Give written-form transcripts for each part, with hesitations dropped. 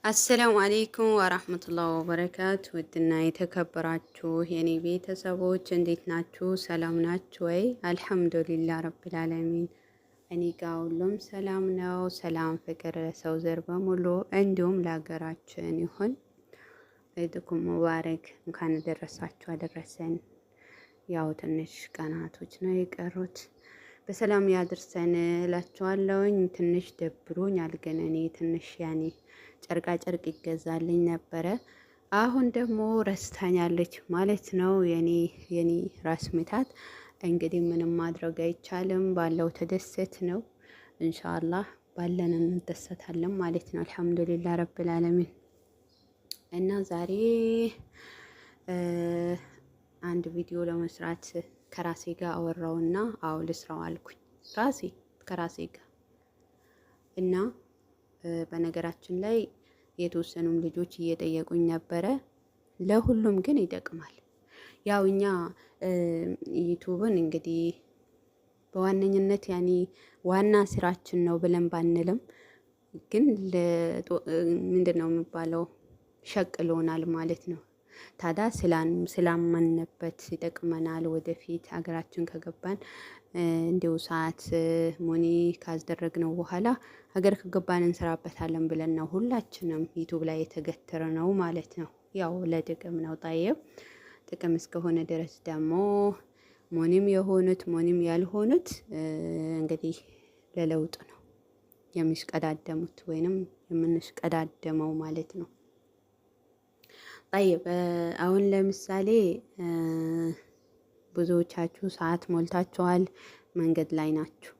السلام عليكم ورحمة الله وبركاته። ውድና የተከበራችሁ የኔ ቤተሰቦች እንዴት ናችሁ? ሰላም ናችሁ ወይ? الحمد لله رب العالمين እኔ ጋ ሁሉም ሰላም ነው። ሰላም ፍቅር ሰው ዘር በሙሉ እንዲሁም ለሀገራችን ይሁን። عيدكم مبارك። እንኳን ደረሳችሁ አደረሰን። ያው ትንሽ ቀናቶች ነው የቀሩት። በሰላም ያድርሰን እላችኋለሁኝ። ትንሽ ደብሮኛል፣ ግን እኔ ትንሽ ያኔ ጨርቃ ጨርቅ ይገዛልኝ ነበረ። አሁን ደግሞ ረስታኛለች ማለት ነው። የኔ ራስ ምታት እንግዲህ ምንም ማድረግ አይቻልም። ባለው ተደሰት ነው። ኢንሻአላህ ባለን እንደሰታለን ማለት ነው። አልሐምዱሊላህ ረብል ዓለሚን። እና ዛሬ አንድ ቪዲዮ ለመስራት ከራሴ ጋር አወራውና አዎ ልስራው አልኩኝ። ራሴ ከራሴ ጋር። እና በነገራችን ላይ የተወሰኑም ልጆች እየጠየቁኝ ነበረ። ለሁሉም ግን ይጠቅማል። ያው እኛ ዩቱብን እንግዲህ በዋነኝነት ያኔ ዋና ስራችን ነው ብለን ባንልም ግን ምንድን ነው የሚባለው ሸቅሎናል ማለት ነው። ታዲያ ስላመንበት ይጠቅመናል። ወደፊት ሀገራችን ከገባን እንዲሁ ሰዓት money ካስደረግነው በኋላ ሀገር ከገባን እንሰራበታለን ብለን ነው ሁላችንም ዩቱብ ላይ የተገተረ ነው ማለት ነው። ያው ለጥቅም ነው طيب ጥቅም እስከሆነ ድረስ ደግሞ money ም የሆኑት money ም ያልሆኑት እንግዲህ ለለውጥ ነው የሚሽቀዳደሙት ወይንም የምንሽቀዳደመው ማለት ነው። طيب አሁን ለምሳሌ ብዙዎቻችሁ ሰዓት ሞልታችኋል፣ መንገድ ላይ ናችሁ።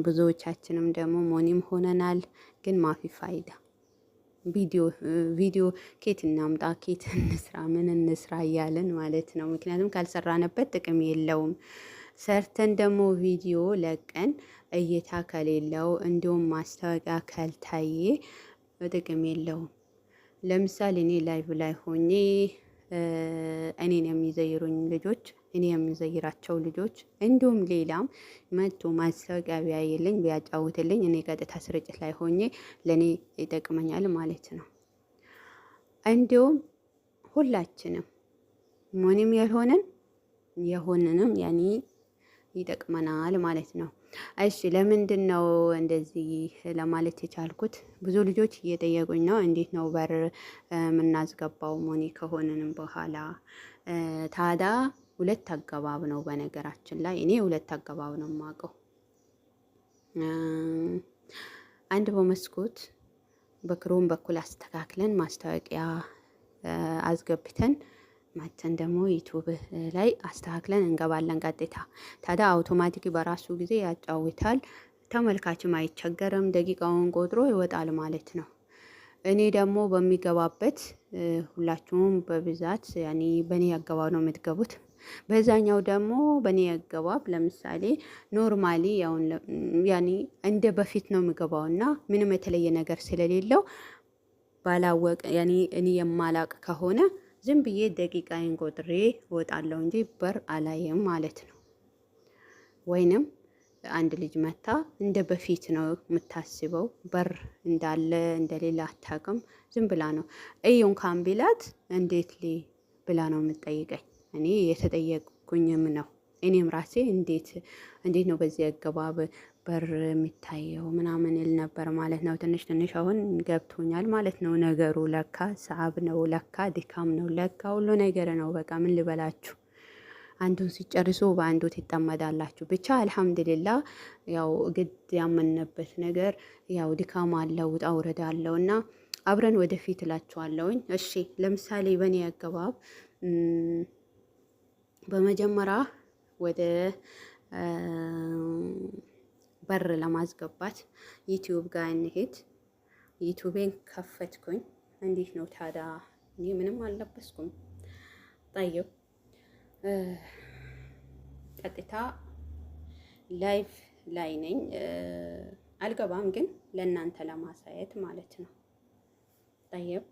ብዙዎቻችንም ደግሞ money ም ሆነናል። ግን مافي فايدة ቪዲዮ ኬት እናምጣ፣ ኬት እንስራ፣ ምን እንስራ እያለን ማለት ነው። ምክንያቱም ካልሰራንበት ጥቅም የለውም። ሰርተን ደግሞ ቪዲዮ ለቀን እይታ ከሌለው እንዲሁም ማስታወቂያ ካልታየ ጥቅም የለውም። ለምሳሌ እኔ live ላይ ሆኜ እኔን የሚዘይሩኝ ልጆች፣ እኔ የሚዘይራቸው ልጆች እንዲሁም ሌላም መቶ ማስታወቂያ ቢያይልኝ ቢያጫውትልኝ እኔ ቀጥታ ስርጭት ላይ ሆኜ ለእኔ ይጠቅመኛል ማለት ነው። እንዲሁም ሁላችንም money ም ያልሆንን የሆንንም ያኔ ይጠቅመናል ማለት ነው። እሺ ለምንድን ነው እንደዚህ ለማለት የቻልኩት? ብዙ ልጆች እየጠየቁኝ ነው። እንዴት ነው በር የምናስገባው money ከሆንንም በኋላ? ታዳ ሁለት አገባብ ነው። በነገራችን ላይ እኔ ሁለት አገባብ ነው የማውቀው። አንድ በመስኮት በክሮም በኩል አስተካክለን ማስታወቂያ አስገብተን መተን ደግሞ ዩቱብ ላይ አስተካክለን እንገባለን ቀጥታ። ታዲያ አውቶማቲክ በራሱ ጊዜ ያጫውታል። ተመልካችም አይቸገርም። ደቂቃውን ቆጥሮ ይወጣል ማለት ነው። እኔ ደግሞ በሚገባበት ሁላችሁም በብዛት ያኔ በእኔ አገባብ ነው የምትገቡት። በዛኛው ደግሞ በእኔ አገባብ ለምሳሌ normally ያኔ እንደ በፊት ነው የሚገባው እና ምንም የተለየ ነገር ስለሌለው ባላወቅ ያኔ እኔ የማላቅ ከሆነ ዝም ብዬ ደቂቃዬን ቆጥሬ እወጣለሁ እንጂ በር አላየም ማለት ነው። ወይንም አንድ ልጅ መታ እንደ በፊት ነው የምታስበው፣ በር እንዳለ እንደሌላ አታውቅም። ዝም ብላ ነው እዩ እንኳን ቢላት እንዴት ሊ ብላ ነው የምትጠይቀኝ። እኔ የተጠየቅኩኝም ነው። እኔም ራሴ እንዴት እንዴት ነው በዚህ አገባብ በር የሚታየው ምናምን ል ነበር ማለት ነው። ትንሽ ትንሽ አሁን ገብቶኛል ማለት ነው። ነገሩ ለካ صعب ነው፣ ለካ ድካም ነው፣ ለካ ሁሉ ነገር ነው። በቃ ምን ልበላችሁ፣ አንዱን ሲጨርሱ በአንዱ ትጠመዳላችሁ። ብቻ አልሐምዱሊላ ያው ግድ ያመንበት ነገር ያው ድካም አለው፣ ውጣ ውረድ አለው እና አብረን ወደፊት እላችኋለሁኝ። እሺ ለምሳሌ በእኔ አገባብ በመጀመሪያ ወደ በር ለማስገባት ዩቲዩብ ጋር እንሄድ። ዩቲዩቤን ከፈትኩኝ። እንዴት ነው ታዲያ? እኔ ምንም አልለበስኩም። طيب ቀጥታ live ላይ ነኝ። አልገባም ግን ለእናንተ ለማሳየት ማለት ነው። طيب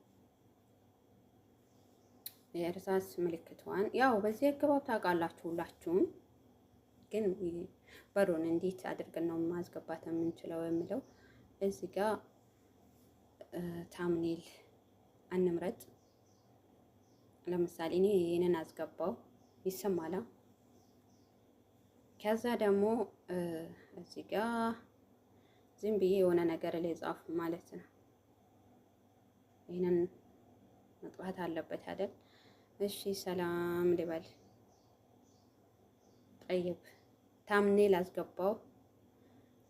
የእርሳስ ምልክቷን ያው በዚህ አገባብ ታውቃላችሁ ሁላችሁም። ግን በሩን እንዴት አድርገን ነው ማስገባት የምንችለው የሚለው እዚህ ጋር Thumbnail እንምረጥ። ለምሳሌ እኔ ይህንን አስገባው ይሰማላ። ከዛ ደግሞ እዚህ ጋ ዝም ብዬ የሆነ ነገር ላይ ጻፉ ማለት ነው። ይህንን መጥፋት አለበት አይደል? እሺ ሰላም ልበል። طيب thumbnail አስገባው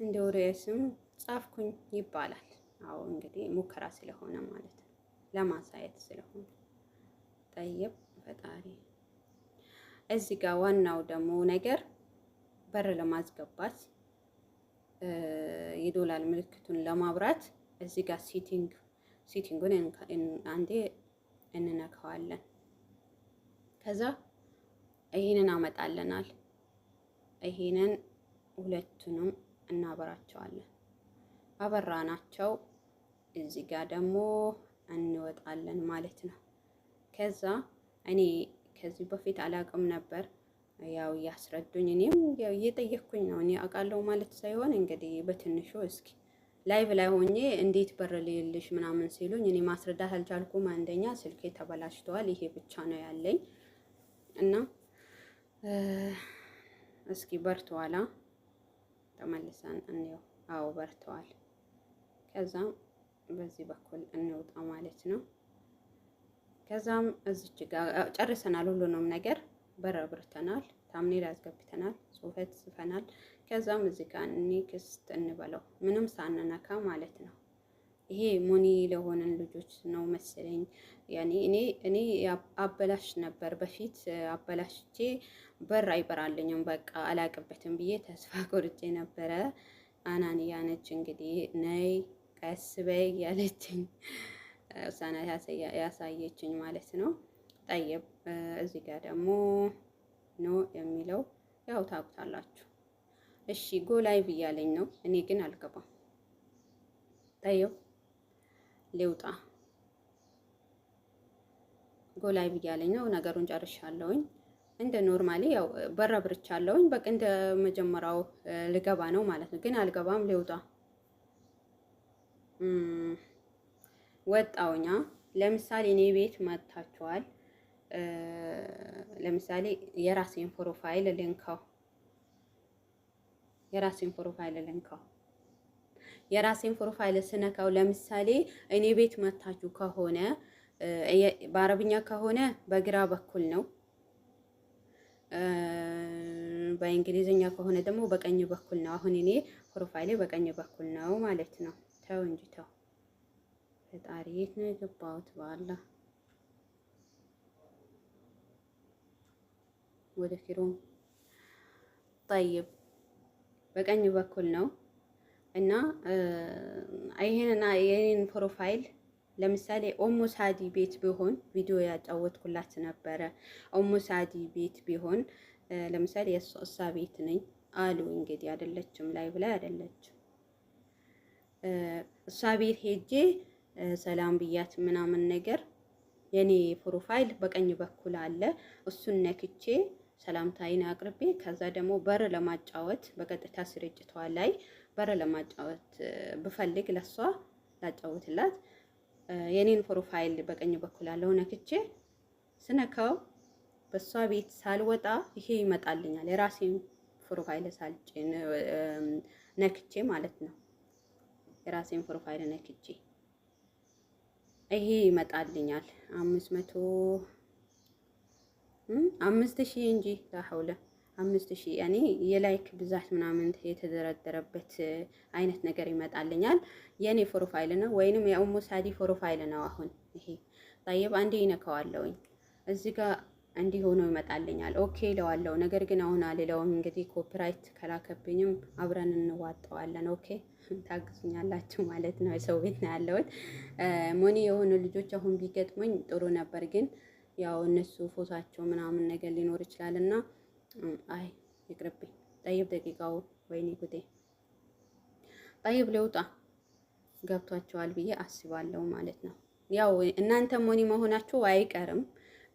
እንደው ርዕስም ጻፍኩኝ ይባላል። አዎ እንግዲህ ሙከራ ስለሆነ ማለት ነው፣ ለማሳየት ስለሆነ። طيب ፈጣሪ እዚህ ጋር ዋናው ደግሞ ነገር በር ለማስገባት የዶላር ምልክቱን ለማብራት እዚህ ጋር setting ኡን አንዴ እንነካዋለን። ከዛ ይሄንን አመጣለናል። ይሄንን ሁለቱንም እናበራቸዋለን። አበራናቸው። እዚህ ጋር ደግሞ እንወጣለን ማለት ነው። ከዛ እኔ ከዚህ በፊት አላውቅም ነበር። ያው እያስረዱኝ እኔም ያው እየጠየቅኩኝ ነው። እኔ አውቃለሁ ማለት ሳይሆን እንግዲህ በትንሹ እስኪ live ላይ ሆኜ እንዴት በር ልይልሽ ምናምን ሲሉኝ እኔ ማስረዳት አልቻልኩም። አንደኛ ስልኬ ተበላሽተዋል፣ ይሄ ብቻ ነው ያለኝ እና እስኪ በርተዋላ ተመልሰን እንየው። አዎ በርተዋል። ከዛም በዚህ በኩል እንውጣ ማለት ነው። ከዛም እዚች ጋር ጨርሰናል ሁሉንም ነገር በር አብርተናል፣ thumbnail አስገብተናል፣ ጽሁፈት ጽፈናል። ከዛም እዚህ ጋር next እንበለው ምንም ሳንነካ ማለት ነው። ይሄ money ለሆነን ልጆች ነው መሰለኝ። ያኔ እኔ አበላሽ ነበር በፊት አበላሽቼ በር አይበራልኝም በቃ አላቅበትም ብዬ ተስፋ ቆርጬ ነበረ። አናንያ ነች እንግዲህ ነይ ቀስ በይ ያለችኝ ውሳና ያሳየችኝ ማለት ነው። طيب እዚህ ጋር ደግሞ no የሚለው ያው ታውቁታላችሁ። እሺ go live እያለኝ ነው፣ እኔ ግን አልገባም። طيب ልውጣ። Go live እያለኝ ነው። ነገሩን ጨርሻለሁኝ። እንደ normally ያው በር አብርቻለሁኝ። በቃ እንደ መጀመሪያው ልገባ ነው ማለት ነው። ግን አልገባም፣ ልውጣ። ወጣውኛ። ለምሳሌ እኔ ቤት መጥታችኋል። ለምሳሌ የራሴን profile ልንካው፣ የራሴን profile ልንካው። የራሴን profile ስነካው ለምሳሌ እኔ ቤት መታችሁ ከሆነ በአረብኛ ከሆነ በግራ በኩል ነው። በእንግሊዝኛ ከሆነ ደግሞ በቀኝ በኩል ነው። አሁን እኔ profile ኤ በቀኝ በኩል ነው ማለት ነው። ተው እንጂ ተው፣ ፈጣሪ የት ነው የገባሁት? በአላህ ወደ Chrome። طيب በቀኝ በኩል ነው እና ይሄንና የኔን profile ለምሳሌ ኦሞ ሳዲ ቤት ቢሆን ቪዲዮ ያጫወትኩላት ነበረ። ኦሞ ሳዲ ቤት ቢሆን ለምሳሌ የእሷ ቤት ነኝ አሉ። እንግዲህ አይደለችም፣ live ላይ አይደለችም። እሷ ቤት ሄጄ ሰላም ብያት ምናምን ነገር የኔ profile በቀኝ በኩል አለ። እሱን ነክቼ ሰላምታዬን አቅርቤ ከዛ ደግሞ በር ለማጫወት በቀጥታ ስርጭቷ ላይ በር ለማጫወት ብፈልግ ለሷ ላጫወትላት የኔን profile በቀኝ በኩል ያለው ነክቼ ስነካው በሷ ቤት ሳልወጣ ይሄ ይመጣልኛል። የራሴን profile ሳልጭን ነክቼ ማለት ነው። የራሴን profile ነክቼ ይሄ ይመጣልኛል። 500 5000 እንጂ لا حول 5000 ያኔ የ like ብዛት ምናምን የተደረደረበት አይነት ነገር ይመጣልኛል። የኔ profile ነው ወይንም የኡሙ ሳዲ profile ነው። አሁን ይሄ طيب አንዴ ይነካዋለሁኝ እዚህ ጋር እንዲህ ሆኖ ይመጣልኛል። Okay እለዋለሁ። ነገር ግን አሁን አልለውም። እንግዲህ copyright ከላከብኝም አብረን እንዋጠዋለን። Okay ታግዙኛላችሁ ማለት ነው። የሰው ቤት ነው ያለሁት። Money የሆኑ ልጆች አሁን ቢገጥሙኝ ጥሩ ነበር፣ ግን ያው እነሱ ፎቷቸው ምናምን ነገር ሊኖር ይችላል እና አይ ይቅርብኝ። طيب ደቂቃው ወይኔ ጉዴ። طيب ለውጣ ገብቷቸዋል ብዬ አስባለሁ ማለት ነው። ያው እናንተ money መሆናችሁ አይቀርም።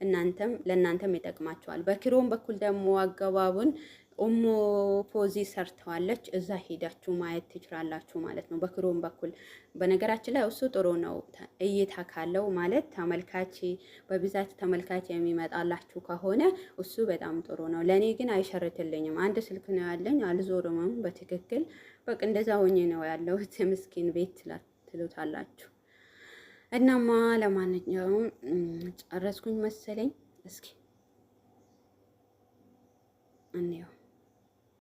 እናንተም ለእናንተም ይጠቅማቸዋል። በ Chrome በኩል ደግሞ አገባቡን ኦሞ ፎዚ ሰርተዋለች። እዛ ሄዳችሁ ማየት ትችላላችሁ ማለት ነው፣ በ Chrome በኩል። በነገራችን ላይ እሱ ጥሩ ነው፣ እይታ ካለው ማለት ተመልካች በብዛት ተመልካች የሚመጣላችሁ ከሆነ እሱ በጣም ጥሩ ነው። ለእኔ ግን አይሸርትልኝም። አንድ ስልክ ነው ያለኝ፣ አልዞርምም በትክክል። በቃ እንደዛ ሆኜ ነው ያለሁት። ምስኪን ቤት ትሉታላችሁ። እናማ ለማንኛውም ጨረስኩኝ መሰለኝ። እስኪ እንየው።